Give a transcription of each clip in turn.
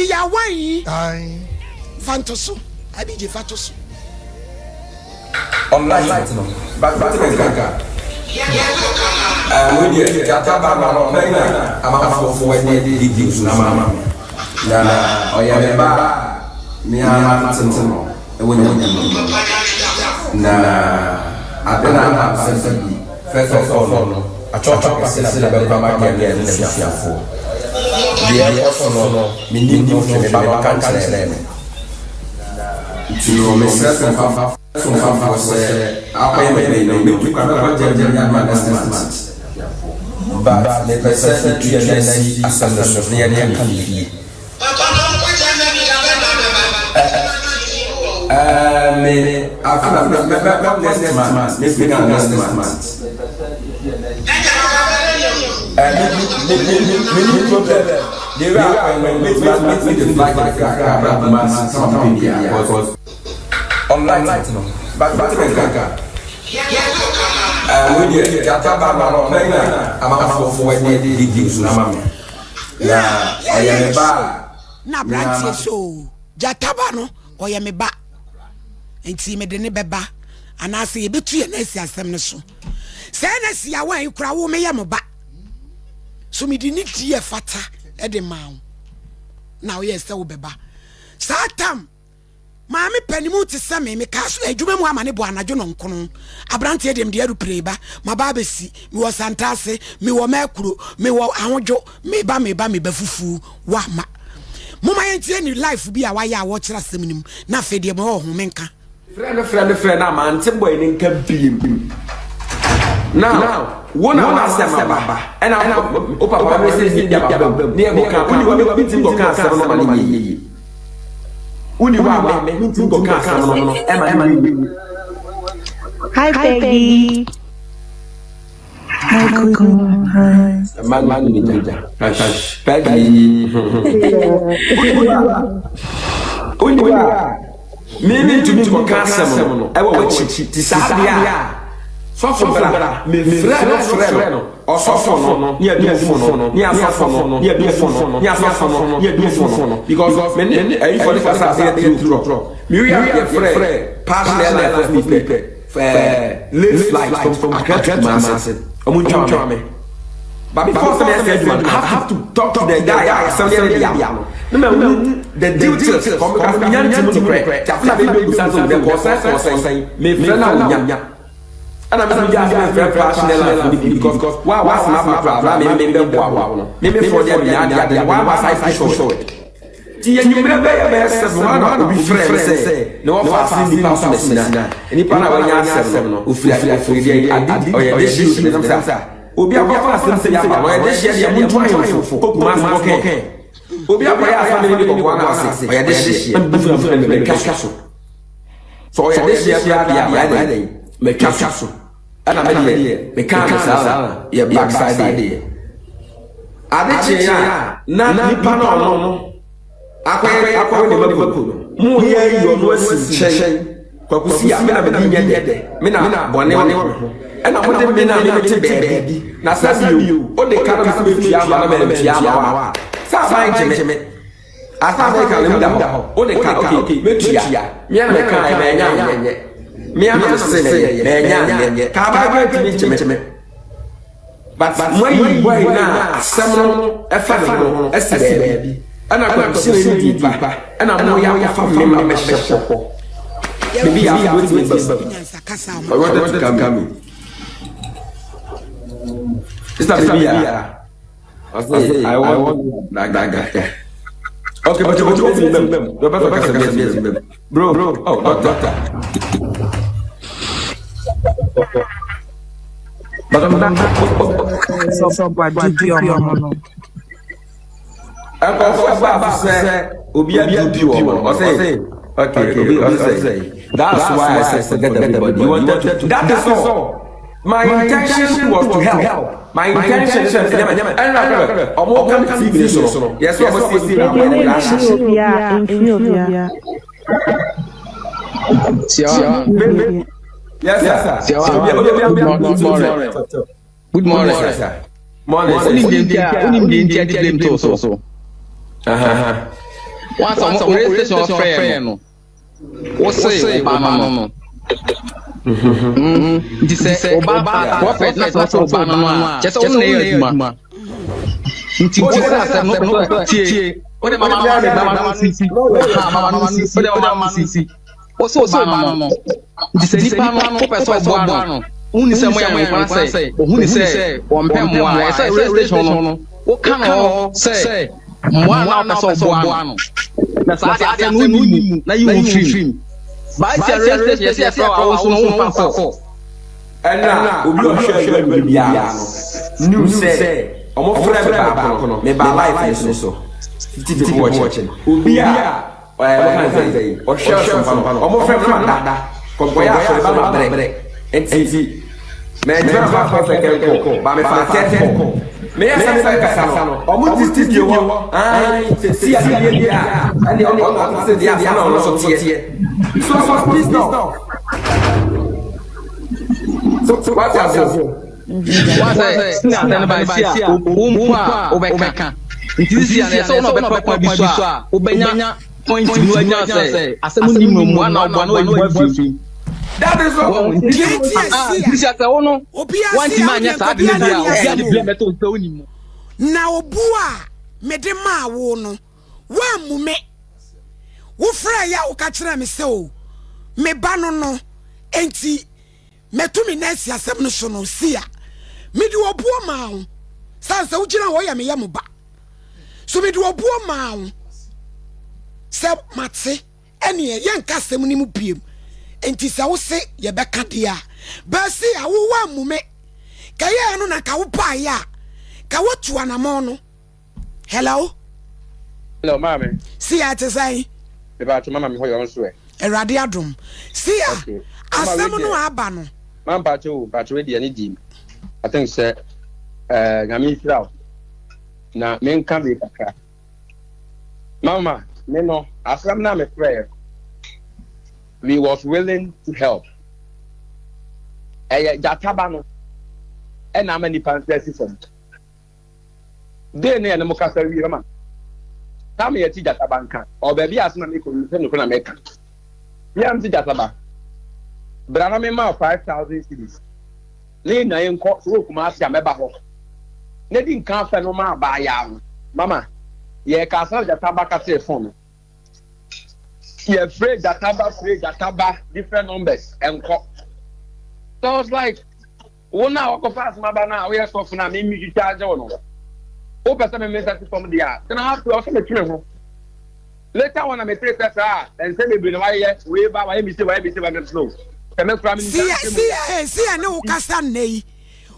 Nti yawan yi fa nto so Abigye fa to so. On light no but but me nka eh we deɛ gyata ba no no pɛn na amanfoɔ fo ɛde videos na ama me na ɔyɛ me ba me ara tete no ɛwɔ nyame na ade na ama sɛ sɛ bi first of all no atwɔtwɔ kɛse na bɛkɔ ama gɛn ne n'abusuafoɔ deɛ ɛkɔ so no menim ho hwɛ me ba no ɔka nkyerɛ me Nti no mesrɛ somfafoɔ sɛ akɔyɛ me dɛn no mɛtu kwan mɛkɔ Germany ama next month but mepɛ sɛ metu yɛn nan si asɛm no so na yɛde aka no yie. Ɛɛ me afe na mɛbɛkɔ next month mɛfiri Ghana next month. Ɛɛ me me me me me problem. The way I went, me me me the flight the flight kakra abira Kumasi kama me bia because on light no but but me nka eh we deɛ gyata ba no no pɛn na amanfoɔ fo ɛde videos na ma me na ɔyɛ me ba na aberanteɛ so gyata ba no ɔyɛ me ba nti mede ne bɛba anaasɛ yɛbɛtu yɛn asi asɛm no so sɛ na si awa yi kora wo meyɛ mo ba So mede nidie a ɛfata de maa wo na woyɛɛ sɛ wobɛba saa tam? Maame panimu te sɛ me, mekaa so adwuma mu ama ne bɔ anadwo nɔnkono. Aberanteɛ deɛ mede aeroplane ba, maba abɛsi, mewɔ Santase, mewɔ Mɛkuro, mewɔ Ahodwo, meba meba meba fufuo, woama. Momma yɛntie ne life bi a wayɛ a wɔkyerɛ asɛm no mu na afei deɛ mewɔ ho menka. Frɛ no frɛ no frɛ no a mante boy no nka biem. Now wo na w'asɛm aba ɛna wo papa me sɛ ni aba mu ne yɛ kɔka woni hɔ me ntimi kɔka asɛm no ma no yɛ yie. Woni hɔ a me ntimi kɔka asɛm no ɛma no yɛ yie. Hi Peggy. Hi Queen. Hi. Ɛma no ne gya. Peggy. Woni hɔ a Me mentumi nkɔka asɛm no wɔ w'akyi te saa deɛ a, sɔfo bra, mefrɛ no frɛ no, ɔsɔfo no ne adumfo no ne asɔfo no ne adumfo no ne asɔfo no ne adumfo no because me ne ayifo no kasa bɛyɛ 3 o'clock mewie a yɛfrɛ passion airline fo mi pɛ late flight from Accra to Kumasi ɔmo ntwa me. But before sɛ mɛyɛ saa adwuma no, I have to talk to the guy a asɛm no yɛ ne dea no. Na ma hu the details kɔm because menya nti mu nokorɛ. Nti afei na bɛbɛ busa sɛ wodɛ kɔɔ sɛn kɔɔ sɛn. Mefrɛ no a onya. Ɛna me sɛ megya ase mefrɛ passionate life no bi because wa a wasɛm aba koraa na me me bɛboa wo no. Me me frɛ deɛ menya adeɛ adeɛ wa wa side push forward. Nti anwummerɛ bɛyɛ bɛyɛ 7 hɔ na obi frɛɛ me sɛ ne wɔfa ase nnipa so masina. Nnipa no a wanya asɛm no, ofiri ofiri deɛ ade ɔyɛ dehyeɛ obi nam sɛ obi akɔfa asɛm sɛ yaba no ɔyɛ dehyeɛ deɛ montu ahemfo kɔ Kumasi kɔkɛ. Obi akɔyɛ asɛm ne de kɔboa no ase ɔyɛ dehyeɛ. Ɛna mebu fam frɛ me matwa so. Sɛ ɔyɛ dehyeɛ koraa deɛ a ɔyɛ dɛn matwa so. Ɛna me deɛ mekaa no saa na yɛ backside yɛ. Ade kyee a na nipa no ɔno no akɔyɛ akɔyɛ ne mako no mo yɛ ayi ɔno asi nkyɛn kwaku si a me na mede nyɛ dɛ me na bɔne wɔ me ho ɛna mo de me na me mete baabi na sɛ bio o de ka na me sɛ metua ama na mantua ama wa sɛ aban gye me Asa America no mu da hɔ. Wo de ka okay, metua. Me ana me ka na nya nyɛ. Me ana me se me na nya nyɛ. Ka ba ba ntimi nkyeme. But mo ayi boy na asɛm no ɛfa ne ho no ɛsi baabi. Ɛna kɔmhyɛn ne di pa. Ɛna mo ya akɔfa me me bɛhyɛ hɔ. Bibi ya afɔ wetin ba mu. I wanted to come in. Sister Bibi ya. I I want that that guy. Okay, but you but you mem. You better kasa bi mem. Bro, bro. Oh, doctor. But I'm not. Nkurɔfoɔ ba sɛ obi adu bi wɔ hɔ ɔsɛ okay obi ɔsɛ that's why I said forget everybody you wanted to that is all. My intention was to help. My intention is ɛnna kɔbɛ ɔmo ka mi TV ni so no yɛ sɛ ɔmo siesie na ɔmo yɛ ahyehyɛ. Yes sir. Good morning. Good morning sir. Morning sir. Onim deɛ nti a onim deɛ nti a de blame to so. Wɔn asɛ wɔn radio station ɔfrɛ no. Wose wo ba no no. Nti sɛ wo ba prophet na sɛ wose wo ba no no a, kyerɛ sɛ wo na ɛyɛ adwuma. Nti wo sɛ asɛm no wopɛ tie. Wode mama no mama no sisi. Ha mama no sisi. Wode mama no sisi. Wose wo ba no no. Nti sɛ nipa no wopɛ sɛ ɔboa no. Wonni sɛ moyɛ mo nkwa sɛ ohuni sɛ wɔmpɛ mmoa a ɛsɛ radio station no woka no hɔ sɛ mmoa na wopɛ sɛ ɔboa no na saa de asɛm no wonni mu na yi wo firim baasi radio station yɛsɛ yɛfrɛ wo a wo nso no womfa kɔ. Ɛna obi a ɔhwɛ adwuma no biara no knew sɛ ɔmo frɛ me baako no me ba life no so 50 people watching obi a Ɔyɛ wɔka ne sɛ ɔhwɛ ɔsompa no ɔmo frɛ me na mada kɔkɔyɛ asɔre ba ma brɛ nti mɛngyina ma fa second call ba me fa third call meyɛ sɛ mebɛ kasa no ɔmo te studio hɔ ae sɛ si ade yɛ bi a ɛne ɔno ɔte sɛ deɛ asɛm na ɔno so teɛ so I was pissed off so wate aseɛ. Wasɛ sɛ asɛm no ba si a wo mpo a wobɛka nti sisi a na ɛsɛ wo na ɔbɛpɛ kwan bi so a wobɛnya point bi wanya sɛ asɛm ni mu mmoa na ɔboa na wayi wo afiri That is all. Nti sɛ sɛ wo no wantumi anyɛ saa de no bi a obi ade blame bɛtɔ wo sɛ wonim mu. Na obu a mede maa wo no, woammu me. Wofrɛeɛ a woka kyerɛɛ me sɛ o, me ba no no, enti Mɛto me nan asi asɛm no so no, Sia. Mede obuo maa wo. Sane sɛ wogyina hɔ yɛ meyɛ mo ba. So mede obuo maa wo sɛ mate ɛneɛ yɛnka asɛm no mu biem. Enti sɛ wo se yɛbɛka deɛ a, bɛsi a wo woammu me. Kɛyɛɛ no na ka wo baeɛ a, ka woatu anamɔn no. Hello. Hello, maame. Sia te sɛn? Mebaatwo mama me hɔ yɛ ɔnso ɛ. Awurade adom. Sia, okay. Asɛm no aba no. Ma mpaatwo o, mpaatwo wei deɛ ne di. I think sɛ ɛɛ eh, nyame nhyira wo. Na menka bi kakra. Mama, me no, asɛm no a mefrɛɛ we was willing to help. Ɛyɛ gyataba no ɛna ama nipa nsa asi fam. Dee ne yɛne mo kasa wie mama saa me yɛte gyataba nka ɔ baabi a asɛm a mekɔ yi sɛ nokora na meka bia mte gyataba bra na mema 5000 cedis ne yɛ nyinaa yɛnkɔ so wɔ Kumasi a mɛba hɔ na di nka afɛ no ma abaayaa no mama yɛka asɛm gyataba ka kyerɛ fon no yɛfrɛ gyataba frɛ gyataba different numbers ɛnkɔ so I was like Wo no a wakɔfa asɛm aba no a woyɛ sɔfo no a me metwitwa agye wo no, wopɛ sɛ me me nsa si fam deɛ a, tena ha afei ɔsɛ metwe me ho. Later on na metee sɛ saa a nsɛm bebree na wayeyɛ, wei ba, wayɛ me sei, wayɛ me sei, wayɛ me sei. No, sɛ me koraa menim saa nsɛm wei a. Sia sia ne wo kasa nnɛ yi.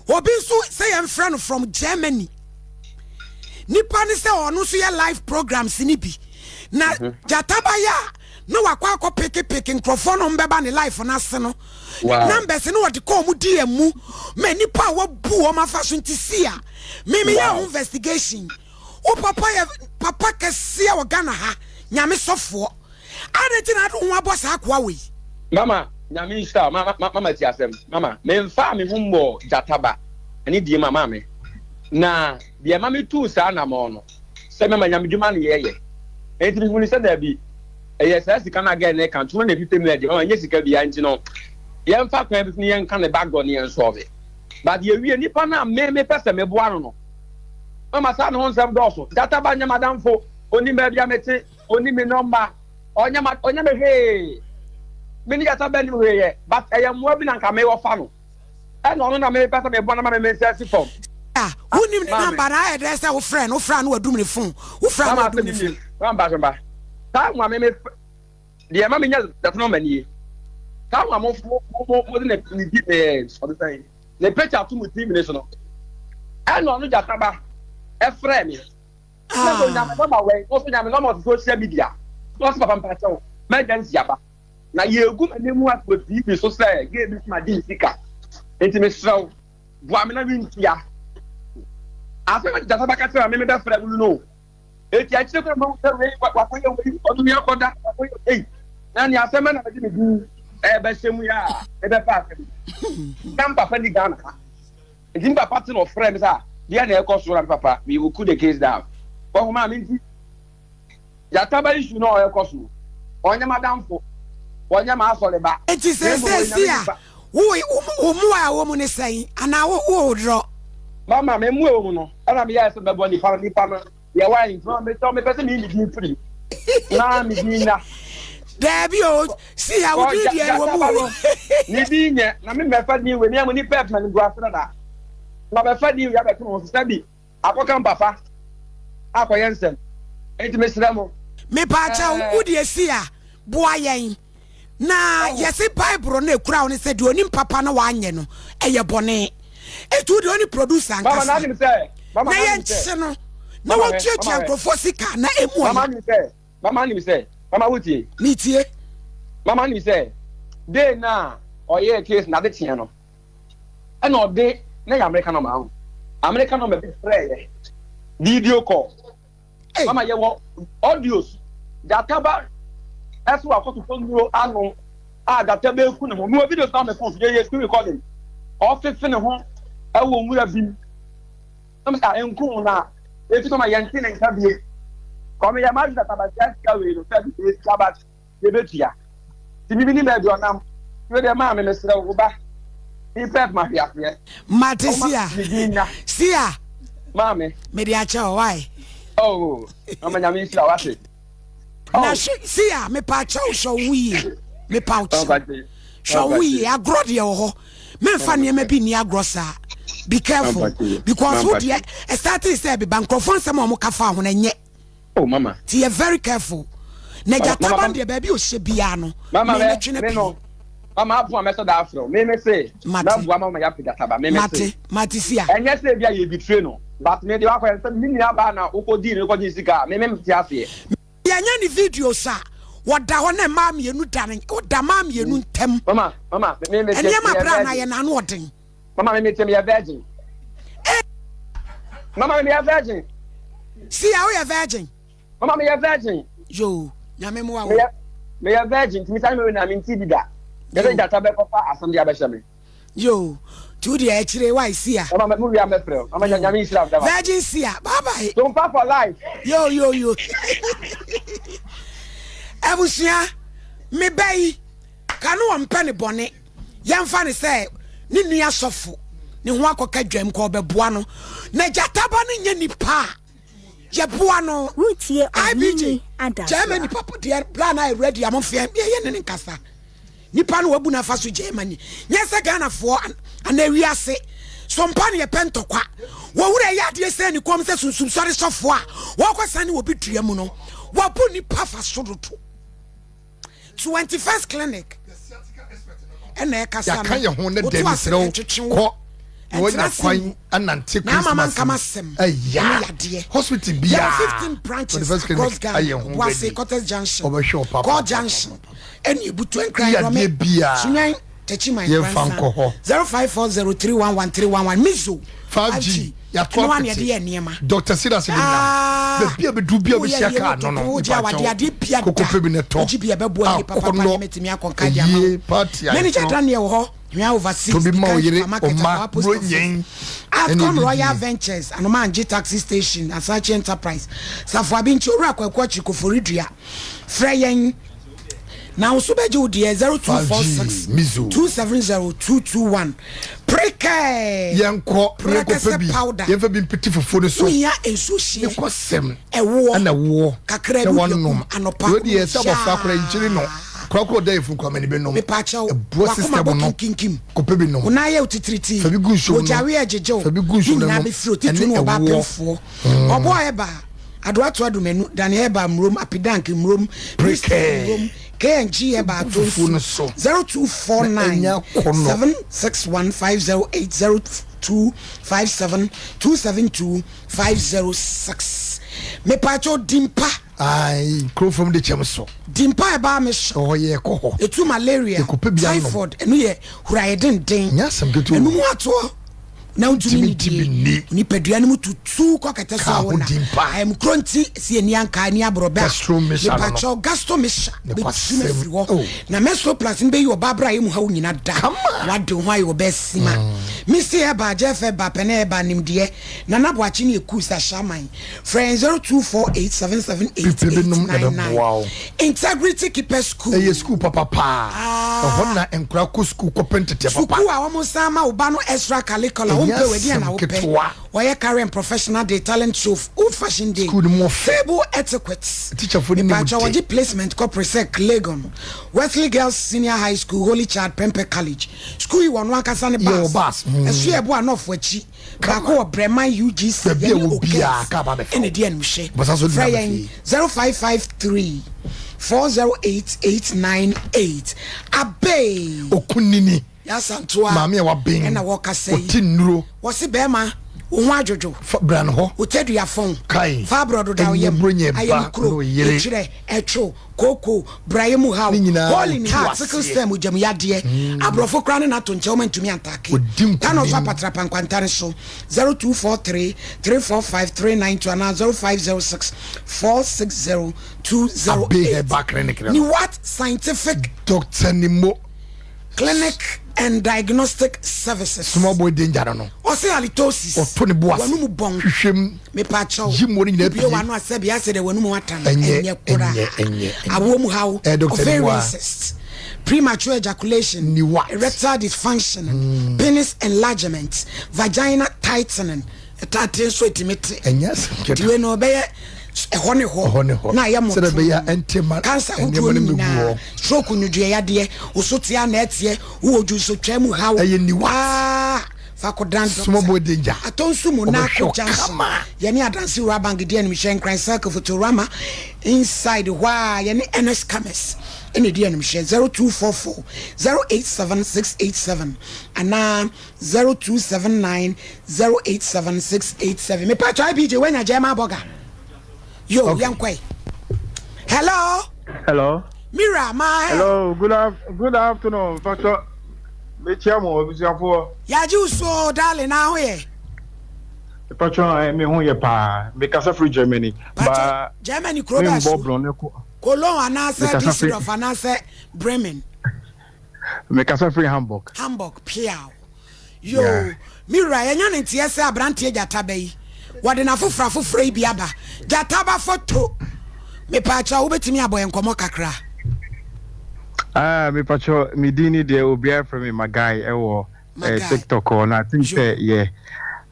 Obi nso sɛ yɛmfrɛ no from Germany. Nipa ne sɛ ɔno nso yɛ live programs ne bi. Na gyata ba yɛ a na wakɔ akɔ peke peke nkurɔfoɔ no ɔmbɛba ne life no ase no. Wow. Numbers no wɔde kɔ wɔn DM mu ma nipa a wabu wɔn afa so nti si a me me yɛ ho investigation. Wo papa yɛ papa kɛseɛ wɔ Ghana ha nyame sɔfoɔ. Adɛn nti na ade wo ho abɔ saa akoa wei? Mama nyame nhyira wo mama mama ti asɛm mama me nfaa me ho mmɔɔ gyata ba ɛne die ma maame na deɛ ɛma me tuu saa anamɔn no sɛ mama nyame dwuma ne yɛyɛ ɛnti me hunu sɛ daabi ɛyɛ saa sika no a girl no reka ntoma na ɛfifɛ mu ɛdeɛ mama ɛnyɛ sika biara nti no yɛmfa kwan bi so ne yɛnka ne back door ne yɛn solve but yɛwie nipa no a me mepɛ sɛ meboa no no mama saa ne ho nsɛm dɔɔso gyata ba nyɛ madamfo onim baabi a mete onim me nɔmba ɔnyɛ ma ɔnyɛ me hwee me ne gyata ba nim hwee yɛ but ɛyɛ mmoa bi na nka mewɔ fa no ɛna ɔno na mepɛ sɛ meboa no ma me me nsa si fam. A wonim ne namba na ayɛ dɛ sɛ wofrɛ no wofrɛ a na wadum ne fon wofrɛ a na wadum ne fon. Mama mba saa nwa me me deɛ ɛma menya gyata nɔmba nie saa nwa mo mo mo mo de ne ne di ne ɔde sɛn ne picture to mo tv ne so no ɛna ɔno gyata ba ɛfrɛ me. Na sɛ onyame nɔma wɛn, na ɔsɛ onyame nɔma ɔsɛ social media. Na ɔsɛ papa mpakyɛw, m'agya nsi aba. Na yɛgu m'anim ase wɔ TV so sɛ gay bi so magye ne sika. Nti mesrɛ wo, boa me na mentua. Asɛm a gyata bɛka kyerɛ me, me bɛfrɛ no no. Eti akyire kora mahu sɛ wei wakɔyɛ wei, ɔno mi akɔda, wakɔyɛ ei. Na nea asɛm bɛ na mede me din ɛbɛhyɛ mu yɛ a, mebɛfa asɛm. Na mpapa ni Ghana ha. Nti me papa te na ɔfrɛ me sɛ ah deɛ na ɛkɔ so na me papa we will cool the case down. Wahu maame nti. Gyata ba issue no a ɔrekɔ so no, ɔnyɛ m'adamfo, ɔnyɛ m'asɔre ba. Enti Na mmom seesei ɔyɛ si Nyame a, nipa. wo wo mmoa a ɛwɔ mu ne sɛn? Anaa wo wo wodrɔ? Mama, me mmoa a ɛwɔ mu no, ɛna meyɛɛ sɛ mɛboa nipa no, nipa no deɛ wayɛ nti, mama mesɛ mepɛ sɛ meyi me din firi mu, na me din nna. Daabi o, si a wo Kɔ din gya deɛ ɛwɔ gyata mu ba o. no, ne din nyɛ, na me mɛfa din wei, me a mo nipa ɛfɛ no gu ase dada, ma bɛfa din wei abɛto me ho so sɛbi. Akɔka mpafa akɔyɛ nsɛm nti mesrɛ mo. Mepaakyɛw, Ɛɛ. wo deɛ si a, boa yɛn. Na yɛse Bible no ekura wo no sɛ deɛ onim papa na wanyɛ no, ɛyɛ bɔne. Enti wo deɛ ɔne producer Mama nkasa na anim sɛ. Mama na na anim sɛ. yɛnkyekye no na Mama hwɛ, wɔntuatua mama hwɛ. nkurɔfoɔ sika na emu Mama ɔya. anim sɛ. Mama anim sɛ. Mama wotie. Metie. Mama anim sɛ. Day na ɔyɛɛ case na ade kyeɛ no. Ɛna ɔde na yɛ America nɔma ho America nɔma bi frɛ yɛ video call mama yɛ wɔ audios gyata ɛso akɔtotɔ nnuro ano a gyata bɛku ne ho mewɔ videos na me phone so yɛyɛ screen recording ɔfefe ne ho ɛwɔ nwura bi mu na mesɛ a nku na efi sɛ ma yɛnte ne nka bie kɔmi yɛ ma gyata ba sika wei no sɛ bi sika ba yɛbɛtua. Nti me menim baabi ɔnam. Nti wo deɛ maame mesrɛ wo, wo ba me pɛp ma hwe aseɛ. Mate Ɔma sia. me din nna. Sia. Maame. Mede akyɛ wo why? Oh, mama nyame nhyira wate. Na Oh. hwe sia mepa akyɛ wo hwɛ wo ho yie. Mepa wo kyɛw. Ɔba Hwɛ wo ho yie agorɔ deɛ wɔ hɔ. Memfa nneɛma bi nni agorɔ saa. Be careful because wo deɛ ɛstartee sɛ ɛbeba nkurɔfoɔ nsɛm a wɔka faa ho no ɛnyɛ. Oh mama. Ti yɛ very careful. Na gya taban deɛ baabi ɔhyɛ biara no. Mama me me metwe no me pii. no. Mama apo a mɛsɔ da afrɛ me me se. Mate. Mɛboa mama ya pagya taba me me se. Mate mate sia. Ɛnyɛ sɛ ebi a yɛ betray no but me deɛ wakɔyɛ sɛ me nua baa na wokɔ dii no kɔ gye sika a me me te aseɛ. Yɛnyɛ ne videos a wɔda hɔ na mmaa mmienu da ne ɔda mmaa mmienu ntam. Mama mama me me te Nneɛma bere a na yɛ n'ano ɔden. Mama me me te me yɛ virgin. Eh. Mama me yɛ virgin. Si a woyɛ virgin. Mama me yɛ virgin. Yoo, nyame mmoa wo. Me yɛ virgin, tumi sáré mi na mi nti bi da. Yɛsɛ gyata bɛ kɔfa asɛm de abɛhyɛ me. Yoo, ti wo deɛ akyire wa si a. Mama mu wia mɛfrɛ o. Mama nyame nhyira wo. Virgin si a, bye bye. Tumpa for life. Yo yo yo. Abusua, me bɛ yi, ka no wɔn mpɛ ne bɔne. Yɛmfa no sɛ ne nua sɔfo ne ho akɔka dwam kɔ ɔbɛboa no na gyataba no nyɛ nipa a yɛboa no. Woretie IBJ Ɔhene Adasoa. Germany papa deɛ bra na ayɛ ready a momfeɛ yɛyɛ ne ne nkasa nipa no wabu n'afa so Germany nyɛ sɛ Ghanafoɔ anaa wiase so mpa ne yɛpɛ ntɔkwa wɔwura yɛ adeɛ sɛ ne kɔm sɛ sunsum sɔre sɔfoɔ a wɔkɔ sane wɔ bi dua mu no wabu nipa fa so dodo. 21st clinic ɛna ɛkasa yɛaka yɛn ho ne dɛ mesrɛ wo kɔ na wanya kwan anante Christmas ɛya hospital biara branches across Ghana ayɛ ho Boase Quarters Junction ɔbɛhwɛ ɔpapa Kɔ Junction ɛne ebutu nkran yadeɛ biara Sunyan Techiman yɛmfa nkɔ hɔ 0540311311 Mizo 5G Yɛato Ɛno ara na apete. yɛde yɛ nneɛma. Doctor Silas de nam. Ah, Baabi a bɛduru bi a woyɛ bɛhyia yie kaa no no no, toto wogye awadeɛ mepakyɛw, adeɛ bia da. koko pɛ bi na ɛtɔ. Wogye bi a ɛbɛboa yie papapa Akɔnnɔ, ne mɛtumi akɔ nka de ama ayie, wo. party, Manager ayeforɔ. Daniel wɔ hɔ, Hwea Overseas, Tɔ bi ma wo Dikan yere, Supermarket, wo mma, Akwaa Post Office, Buronyen, ɛne Atcon Royal adidie. Ventures, Anomaangye Taxi Station, Asaakye Enterprise, Safo Abinkyi, Owura Kwaku Akyiri, Koforidua. Frɛ yɛn na wo so bɛgye wo deɛ 0246 5G, Mizo. 270 221. Prekɛɛ! Yɛnkɔ na yɛnkɔpɛ Prɛkɛsɛ bi, powder. yɛmfa bi mpete fufuo no so. Wohia nsuo hyeɛ, Ne kɔsɛm ɛwoɔ, ɛna woɔ kakra na bi de wanom. kum anɔpa Wei deɛ sɛ abɔfra koraa gyaa. nkyiri no korakora ɔda yɛfunu koraa ma ne bɛnom. Mepaakyɛw, Ɛboa wakoma system bɔ no. kinkinkim. Kɔpɛ bi nom. Wo nan yɛ wo titiritii. Fa bi gu nsuom nom. Mogyaweɛ gyegye wo. Fa bi gu Ne nsuom na nyinaa nom. bɛfiri otitiriw Ɛne ne ɔbaa ɛwoɔ. pemfoɔ. Ɔbɔɔ ɛba a, Adoato Adomanu, Daniel Ɛba Mmrom, Apidank Mmrom, Priest Prekɛɛ. Mmrom, KNG Ɛba Gu fufuo no Atonsu, so na 0249 ɛnyɛ akɔnnɔ. 761 508 0257 272 506. Mepaakyɛw Dimpa. Ae, kuro fam de kyɛm so. Dimpa ɛbaa me so. Ɛhɔ yɛ kɔ hɔ. Etu malaria, Yɛkɔpɛ bi anom. typhoid, ɛno yɛ huraeɛ denden. Nyɛ asɛm ketewa o. Ɛno mu atoɔ na wontumi Ntumi nti bi nnidie. nni. Nipadua no mu tutu kɔ kɛtɛ so Ka a ho wonna. dimpa. Ayamkuro nti si ani anka ani aborɔbɛ a. Gastro mixture no no. Mepakyɛw gastro mixture Ne bɛtumi kwasɛm. afiri hɔ. Oh. Na Mesro plus no bɛyi ɔbaa bra a ɛmu haw nyina da. Kama. Wade wo ho ayɛ ɔbaa sima. Misty Herbal, Jeff Herbal, Pɛnɛ Herbal, Nimdeɛ, Nana Boakye ne Ekus Ahyɛaman. Frɛ yɛn Pipi binom na 0248778899. ɛbɛboa wo. Integrity Keepers School. Ɛyɛ sukuu papa paa. Ɛhɔ na nkwadaa kɔ sukuu kɔpɛ nteteɛ papa. Sukuu a wɔn san ma wo ba no extra curricular. Ɛnyɛ Wompɛ w'adi a na asɛm wopɛ. ketewa. Wɔyɛ career and professional day, talent show, old fashion day. Sukuu no mu ɔfɛ. Table etiquette. Teacherfoɔ no nim Mepakyɛ de. wɔgye placement kɔ Presec, Legon, Wesley Girls Senior High School, Holy Child, Prempeh College. Sukuu yi wɔ ɔno ankasa ne Yɛwɔ bus. bus. Ɛso yɛ bo a North akyi. Baako wɔ Breman UGC. Baabi a Yɛne ɛwɔ biara, Okes kaa ba bɛfa ɛna wo. ɛdi animhwɛ. Bɔsa so de Frɛ naba yɛn fie. 0553 408 898. Abey. Okunini. Yasantoa. Maame a waben. Ɛna wɔkasa yi. Ɔte nnuro. Wɔse bɛrima wo ho adwodwo. Fa bra no hɔ. Wo tadua fɔn. Kai. Fa aborɔdo da wo Ɛnyɛ yam. buronya ba Ayam kuro. na ɔyere. Etwerɛ, ɛtwo, kooko, brayɛ mu haw. Ne nyinaa Hole in ɔtu heart, sickle aseɛ. cell, mogya mu yadeɛ. Aborɔfo koraa ne no ato nkyɛ wɔn antumi antake. Ɔdi Tano so nkonim. apatrapa nkwanta no so. 0243 345 392 anaa 0506 460 208. Abe Herbal Clinic no. Niwat Scientific Dr. Nimo. Clinic and Diagnostic Services. Small boy danger no no. Ɔse halitosis. Ɔto ne bo ase. W'anum bɔn. Hwehwɛ mu. Mepakyɛw. Yi mmoa no nyinaa Wobue pue. w'ano a sɛbi asɛ dɛ w'anum atan. Ɛnyɛ, Ɛnyɛ koraa. ɛnyɛ, ɛnyɛ, ɛnyɛ. Awoɔ mu haw. Dr. Ovarian Niwa. cyst. Premature ejaculation. Niwat. Erectile dysfunction. Penis enlargement. Vagina tightening. Ɛtate nso etimi te. Ɛnyɛ asɛm ketewa. Nti wei no ɔbɛyɛ ɛhɔ ne hɔ. Ɛhɔ ne hɔ. Na ayɛ Sɛdeɛ mmɔto. ɛbɛyɛ a ɛnte ma Cancer nneɛma ahodoɔ no no mmɛgu nyinaa. hɔ. Stroke nnwodwoeɛ yadeɛ. Wosoteɛ a na ɛteɛ. Wowɔ dwonsotwaa mu haw. Ɛyɛ niwat. Ah, fa kɔdan doctor. Small boy danger. Atɔ nso mu Ɔbɛhwɛ Nako wo Junction. kama. Yɛne Adanse Rural Bank di animhwɛ Nkran Circle Fotorama inside hɔ a yɛne Ernest Commerce ɛna di animhwɛ 0244 087 687 anaa 0279 087 687. Mepatwa IBJ wanya German burger. Yo, Okay. yɛnkɔe. Hello, Hello. Mira, ma Hello. Good af good afternoon. Pastor. Mekyia mo abusuafoɔ. Yagye wo so darling na ho yɛ. Pastor, me ho yɛ paa. Mekasa firi Germany. Pacho, Ba Germany kuro me bɛɛ mbɔ so. borɔ ne ko. Cologne anaasɛ Mekasa firi Düsseldorf anaasɛ Bremen. mekasa firi Hamburg. Hamburg piaw. Yo, Yeah. Mira, yɛnya ne nteɛ sɛ aberanteɛ gyata ba yi. Wɔde n'afoforɔ afoforɔ yi bi aba. Gyata ba foto. Mepaakyɛw, wobɛtumi abɔ yɛn nkɔmmɔ kakra. Ah, me pacho, me din ni deɛ obiara frɛ me Magai ɛwɔ Magai. TikTok hɔ no. I think Yo. sɛ yeah.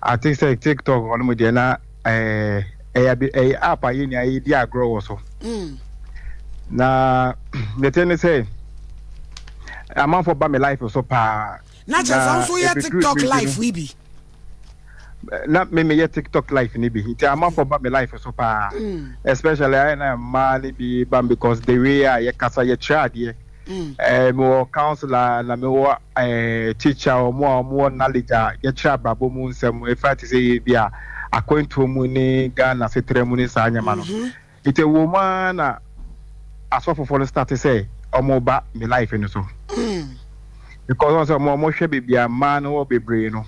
I think sɛ TikTok hɔ no mu deɛ na ɛyɛ ɛyɛ app a yɛn nyinaa yɛdi agorɔ wɔ so. Na deɛ ne sɛ amanfoɔ ba me life so paa. Na kyerɛ sɛ wo Na nso woyɛ ebeduru TikTok bere bi live no yi bi. na me meyɛ TikTok live ni bi nti amanfoɔ ba me life so paa especially ayɛ na mmaa ne bi ba because the way a yɛkasa yɛkyerɛ adeɛ mewɔ counselor na mewɔ teacher ɔmo a ɔmo wɔ knowledge a yɛkyerɛ abrabɔ mu nsɛm efa te sɛ yɛ bi a akwantuo mu ne Ghana setere mu ne saa nneɛma no nti ɛwɔ mu ara na asɔfofoɔ no start sɛ ɔmo ba me life no so because ɔmo sɛ ɔmo hwɛ beebi a mmaa no wɔ bebree no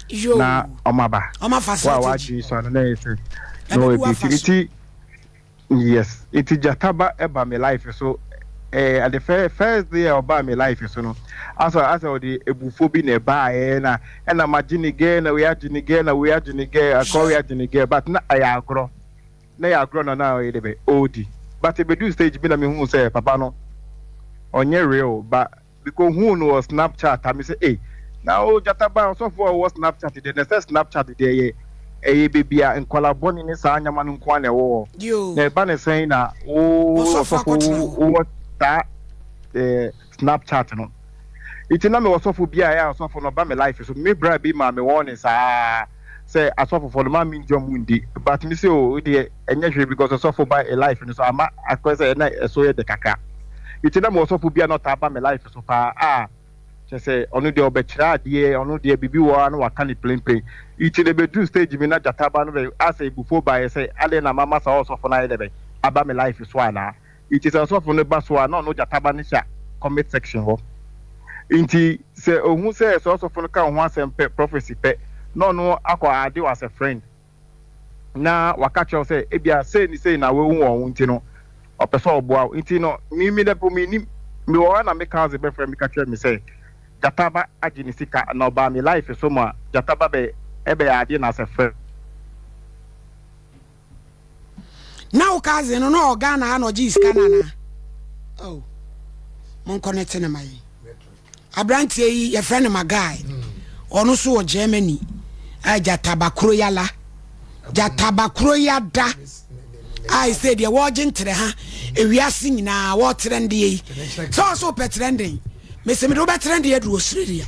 Yo. na ɔmo aba Ɔmo afa wo a strategy. wadwene so ano na yɛ sɛ na Ɛbɛbu ɔyɛ bi afa nti so. nti yes nti gyataba ɛba me life so at the first day a ɔbaa me life so no asɛ ɔde ebufuo bi na ɛbaeɛ na ɛna ma gye ne gɛ na wei agye ne gɛ na wei agye ne gɛ akɔ wei agye ne gɛ but na ɛyɛ agorɔ na ɛyɛ agorɔ na na ɔyɛ de bɛ ɔɔdi but ebedu stage bi na mehu sɛ papa no ɔnyɛ real but because hu no wɔ Snapchat a mi sɛ ee na o gyataba ɔsɔfo a ɔwɔ Snapchat deɛ na ɛsɛ Snapchat deɛ yɛ ɛyɛ beebi a nkɔla bɔne ne saa nyama no nko ara na ɛwɔ hɔ Yo. na ɛba ne sɛn na wo Ɔsɔfo ɔsɔfo akɔtena hɔ. wowɔ saa Snapchat no nti na mewɔ sɔfo bi a ɛyɛ asɔfo no ɔba me life so me bra bi ma me wɔ ne saa sɛ asɔfofoɔ no ma me ngye ɔmo ndi but me sɛ o deɛ ɛnyɛ hwee because ɔsɔfo ba e life no so ama akɔ sɛ ɛna ɛso yɛ de kakra nti na mewɔ sɔfo bi a na ɔtaa ba me life so paa a kyerɛ sɛ ɔno deɛ ɔbɛkyerɛ adeɛ ɔno deɛ biribi wɔ hɔ a na waka ne plain nti na ebeduru stage bi na gyata ba no bɛ asɛ ebufuo baeɛ sɛ adeɛ na mama saa ɔsɔfo no ayɛ dɛ bɛ aba me life so anaa nti sɛ ɔsɔfo no ba so a na ɔno gyata ba no hyɛ comment section hɔ nti sɛ ohun sɛ sɛ ɔsɔfo no ka ho asɛm pɛ prophecy pɛ na ɔno akɔ ade as a friend na waka kyerɛw sɛ ebia sei ni sei na wehu wɔn ho nti no ɔpɛ sɛ ɔboa wo nti no mi mi dɛ po mi nim mi wɔ hɔ na mi cousin bɛfrɛ mi ka kyerɛ mi sɛ Gyata ba agye ne sika na ɔbaa me life so ma gyata ba bɛ ɛbɛyɛ adeɛ na asɛ frɛ. Na wo cousin no na ɔwɔ Ghana ha na ɔgyee sika no anaa? Oh, monkɔ ne te ne ma yi. Aberanteɛ yi yɛfrɛ no Magai. Ɔno nso wɔ Germany. A gyataba koro yala. Gyataba koro yada. A ɛsɛ deɛ wɔregye ntere ha. Ewiase nyinaa wɔretrɛndeɛ yi. Sɛ ɔsɛ wopɛ trɛnden. Mese mede wobɛtrɛndeɛ aduru Australia.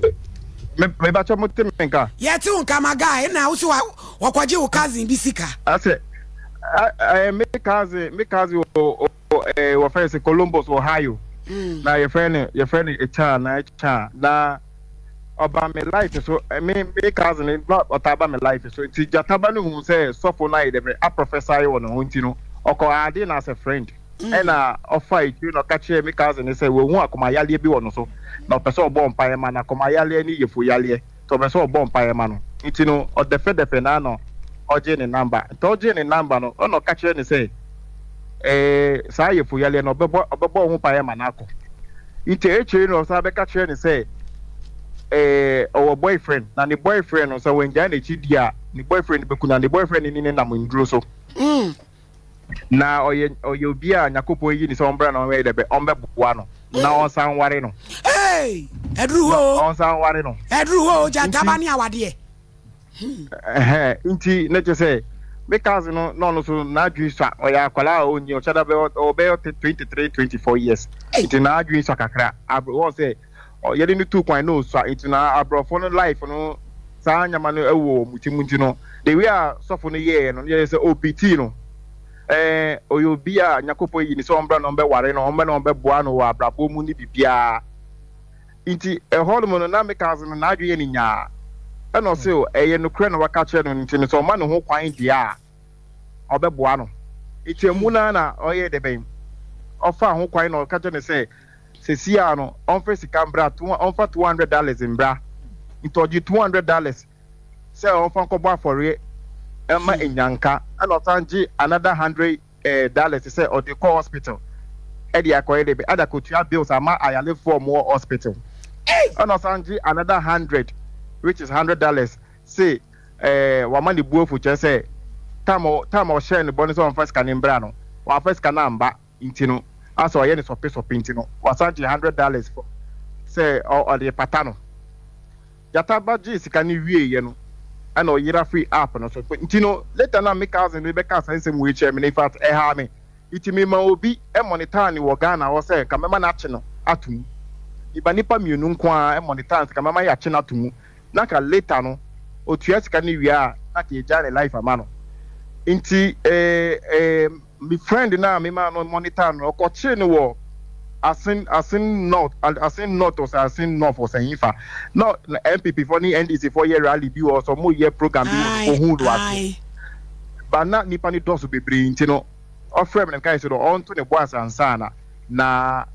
Mebakyɛ mo te me nka. Yɛte wo nka Magai na wo sɛ wɔkɔgye wo cousin bi sika. Asɛ me cousin me cousin wɔ wɔfrɛ sɛ Columbus Ohio. Mm. Na yɛfrɛ no yɛfrɛ no Echan na Echan na ɔba me life so me me cousin na ɔtaa ba me life so nti gyataba no hu sɛ sɔfo no ayɛ dɛ aprɔfɛsae wɔ ne ho nti no ɔkɔ ade na as a friend. Mm. Ɛna ɔfa akyire na ɔka kyerɛɛ me cousin no sɛ wahu akomayaleɛ bi wɔ no so na ɔpɛ sɛ ɔbɔ mpaeɛ ma no akomayaleɛ ne yefo yaleɛ nti ɔpɛ sɛ ɔbɔ mpaeɛ ma no nti no ɔdɛfɛdɛfɛ no na ɔgye ne namba nti ɔgye ne namba no ɛna ɔka kyerɛ no sɛ ɛɛ saa yefo yaleɛ no ɔbɛbɔ ɔbɛbɔ ho mpaeɛ ma no akɔ nti akyire no ɔsan bɛka kyerɛ no sɛ ɛɛ ɔwɔ boyfriend na ne boyfriend no sɛ wɔngyae n'akyi di a ne boyfriend bɛku na ne boyfriend ne ne nam nduro so. Mm. Na ɔyɛ ɔyɛ obi a Nyankopɔn yi ne sɛ ɔmbra na ɔnyɛ dɛ bɛ ɔmbɛboa no na ɔnsan nware no. Hey! Ɛduru hɔ o. Ɔnsan nware no. Ɛduru hɔ o, gyataba ne awadeɛ. Ɛhɛn, nti na kyerɛ sɛ me cousin no na ɔno so n'adwene sua, ɔyɛ akwadaa a ɔnyi ɔkyɛ da bɛyɛ ɔbɛyɛ 23 24 years. Nti n'adwene sua kakra. Wɔn sɛ yɛde no tu kwan na osua nti na aborɔfo no life no saa nyama no wɔ wɔn ti mu nti no the way a sɔfo no yɛɛ no yɛ sɛ obitii no ɛɛ ɔyɛ obi a nyakopɔn yi ne sɛ ɔmbra na ɔmbɛware no ɔmbɛ na ɔmbɛboa no wɔ abrabɔ mu ne biribiara nti ɛhɔ nom no na me cousin no n'adwene yɛ ne nyaa ɛna ɔse ɛyɛ nokorɛ na waka kyerɛ no nti no sɛ ɔma ne ho kwan deɛ a ɔbɛboa no. Nti emu no ara na ɔyɛɛ dɛ bɛn? Ɔfaa ho kwan na ɔka kyerɛ no sɛ seesei ara no ɔmfa sika mbra, ɔmfa $200 mbra. Nti ɔgye $200 sɛ ɔmfa nkɔbɔ afɔreɛ mma nnyanka, ɛna ɔsan gye another hundred eh, dollars sɛ ɔde kɔ hospital ɛde akɔyɛ dɛ bɛn? Ɛde akɔtua bills ama ayarefoɔ a wɔwɔ hospital. Ɛna ɔsan gye another hundred which is $100 se eh, wama ne bu afu kyerɛ sɛ time time a ɔhyɛɛ ne bɔ no sɛ ɔmfa sika no mbra no, wamfa sika no amba nti no, asɛ ɔyɛ no sɔpe sɔpe nti no, wasan gye $100 for sɛ ɔde pata no. Gyata ba gyee sika no wieeɛ no, ɛna ɔyera firi app no so. Nti no, later na me cousin no bɛkaa saa nsɛm wei kyerɛɛ me no, in fact, ɛhaa me. Nti mema obi monitor no wɔ Ghana hɔ sɛ nka mɛma no akye no ato mu. Meba nnipa mmienu nko ara monitor no sɛ nka mɛma yɛakye no ato mu. Na nka later no otua sika no wie a na nka yɛgyaa ne life ama no. Nti eh, eh, me friend no a mema no monitor no, ɔkɔkyee no wɔ Asin, Asin North, Asin North ɔsɛ Asin North ɔsɛ hefa. Na NPP foɔ ne NDC foɔ yɛ rally bi wɔ hɔ, sɛ ɔmo yɛ program bi wɔ hɔ, ohuu no ase. But na nipa no dɔɔso bebree nti no, ɔfrɛ me na meka sɛ no ɔnto ne bo ase ansa na na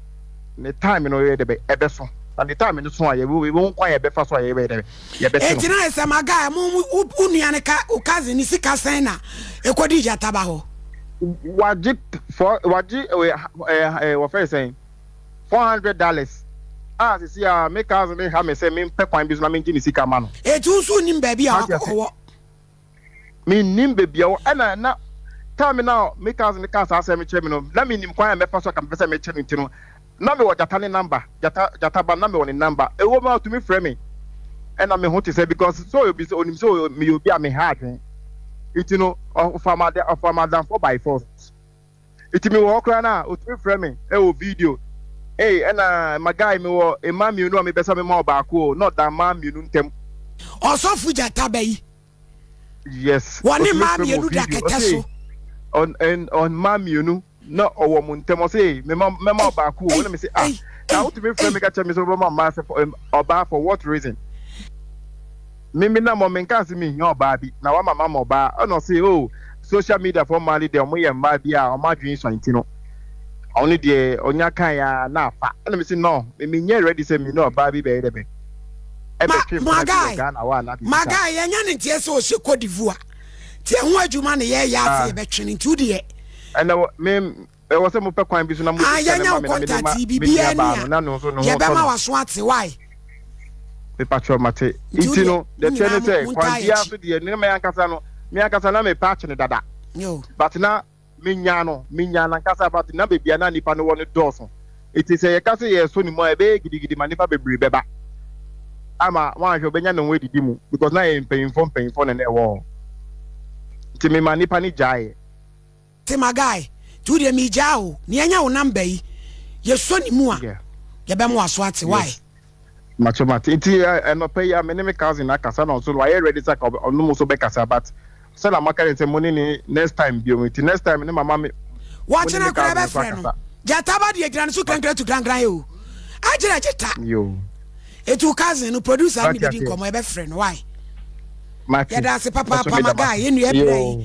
ne time no yɛ dɛbɛ ɛbɛso na ne time no so a yɛbɛhu kwan yɛbɛfa so a yɛbɛyɛ dɛbɛ yɛbɛte no. Eti na ɛsɛ ma guy mo wo nua ne ka wo cousin ne sika sɛn na ekodi gyataba hɔ. Wagye for wagye ɛɛ ɛɛ wɔfrɛ sɛn $400 a sisi a me cousin ne ha me sɛ mempɛ kwan bi so na mengye ne sika ma no. Eti wo nso nim baabi a ɔwɔ. Mennim baabi a ɔwɔ. Ɛna na time no a me cousin no kaa saa asɛm no kyerɛ me no, na mennim kwan a mɛfa so a ka mepɛ sɛ mekyɛ no nti no, na mewɔ Gyata ne number, Gyata, Gyata ba no, na mewɔ ne number. Ɛwɔ mu a ɔtumi frɛ me, ɛna me ho te sɛ because sɛ ɔyɛ obi sɛ ɔnim sɛ meyɛ obi a meha adwene nti no, ɔfa ɔfa m'adamfoɔ by force. Nti mewɔ hɔ koraa no a, ɔtumi frɛ me wɔ video. Ei, ɛna my guy mewɔ mmaa mmienu a mepɛ sɛ mema ɔbaako o, na ɔda mmaa mmienu ntam. Ɔsɔfo gyata ba yi. Yes. Wɔne mmaa mmienu da kɛtɛ so. Ɔn ɔn mmaa mmienu na ɔwɔ mo ntam ɔsɛ mema mɛma ɔbaako o, ɛna mese ah, na wotumi frɛ me ka kyerɛ me sɛ wobɛma mmaa sɛ ɔbaa for what reason? Me me nam hɔ menkaa sɛ mehia ɔbaa bi na wama mama ɔbaa ɛna ɔse oh social media fo mmaa no deɛ ɔmo yɛ mmaa bi a ɔmo adwene sua nti no ɔno deɛ ɔnya kan ya na afa ɛna mese no me menyɛ ready sɛ me ne ɔbaa bi bɛyɛ dɛ bɛ ɛbɛtwe mpena bi wɔ Ghana hɔ anaa biribi saa. Maguy yɛnya ne nteɛ sɛ ɔhyɛ Cote d'Ivoire nti ɛho adwuma ne yɛyɛ ase yɛbɛtwe no nti wodeɛ. Ɛna me Ɛwɔ sɛ mopɛ kwan bi so na mode Ah, sika no yɛanya ma wo me na mede ma contact yi, me biribiara nuabaa ni no a, na ne nso ne ho tɔ yɛbɛma no. w'aso ate, why? Mepakyɛw mate. Nti wo Nti deɛ no mo deɛ ɛteɛ ne nyinaa sɛ mo kwan ntaa biara yɛkyi. so deɛ ne me ankasa no me ankasa na mepɛ akye no dada Yo. but na menyaa no menyaa no ankasa but na baabi a na nipa no wɔ no dɔɔso nti sɛ yɛka sɛ yɛresɔ ne mu a ɛbɛyɛ gidigidi ma nipa bebree bɛba ama wanhwɛ ɔbɛnya ne ho adidi mu because na yɛ mpanyinfoɔ mpanyinfoɔ na na ɛwɔ hɔ nti mema nipa no gyaeɛ. Te my guy nti wo deɛ megyaa o nea anya wo number yi yɛsɔ ne mu a Yeah. yɛbɛma waso ate why. Yes. Macho mate. Nti ɛnɔpɛ yi a me ne me cousin akasa na ɔnso wayɛ ready sɛ ɔno mo nso bɛkasa but sɛ na maka ne sɛ mo ne ne next time bio nti next time ne mama me mo ne Wɔkyena me koraa cousin nso bɛfrɛ no. akasa. Gyata ba deɛ gyina ne so krankran tu krankran o. Agyerɛ gyeta. Yo. Eti wo cousin no producer ne Mate bɛdi aseɛ. nkɔmmɔ yɛbɛfrɛ no why. Mate. Yɛda ase Ɛso papaapa meda my mo guy ase. yɛn nua brɛ yi. Yo.